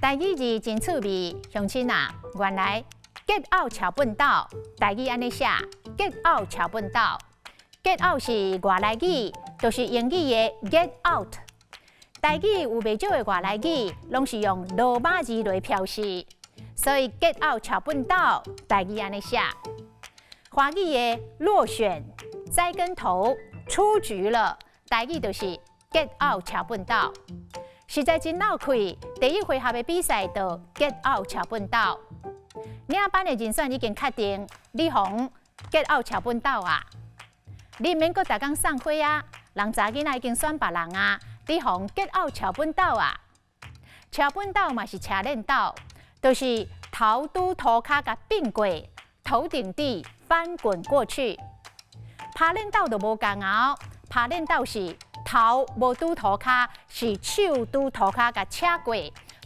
台語字真趣味，鄉親啊，原來 get out 撨糞斗，台語按呢寫，get out 撨糞斗，get out 是外來語，就是英語的 get out。台語有袂少的外來語，攏是用羅馬字來標示，所以 get out 撨糞斗，台語按呢寫。華語的落選、栽跟頭、出局了，台語就是 get out 撨糞斗。實在真鬧氣，第一回合的比賽就 get out 撨糞斗。領班的人選已經確定，你予 get out 撨糞斗啊！你毋免閣逐工送花啊，人查囡仔已經選別人啊，你予 get out 撨糞斗啊！撨糞斗嘛是車輪斗，就是頭拄塗跤共併過，頭頂地翻滾過去。拍輪斗就無仝啊，拍輪斗是頭無拄塗跤，是手拄塗跤共車過，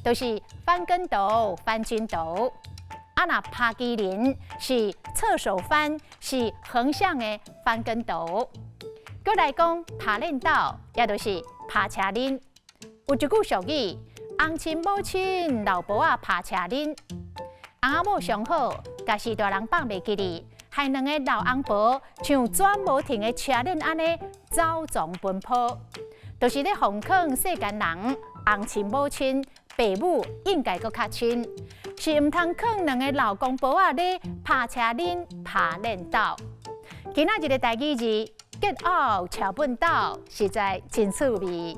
就是翻跟斗、翻筋斗。啊，若拍麒麟是側手翻，是橫向的翻跟斗。閣來講拍輪斗，也就是拍車輪。有一句俗語：翁親某親，老婆仔拍車輪。翁仔某上好，共序大人放袂記得，害兩个老翁婆像轉無停的車輪按呢走傱奔波，就是咧諷囥世間人翁親某親，爸母應該閣較親，是毋通囥兩个老公婆仔咧拍車輪、拍輪斗。今仔日的台語字 get out 撨糞斗，實在真趣味。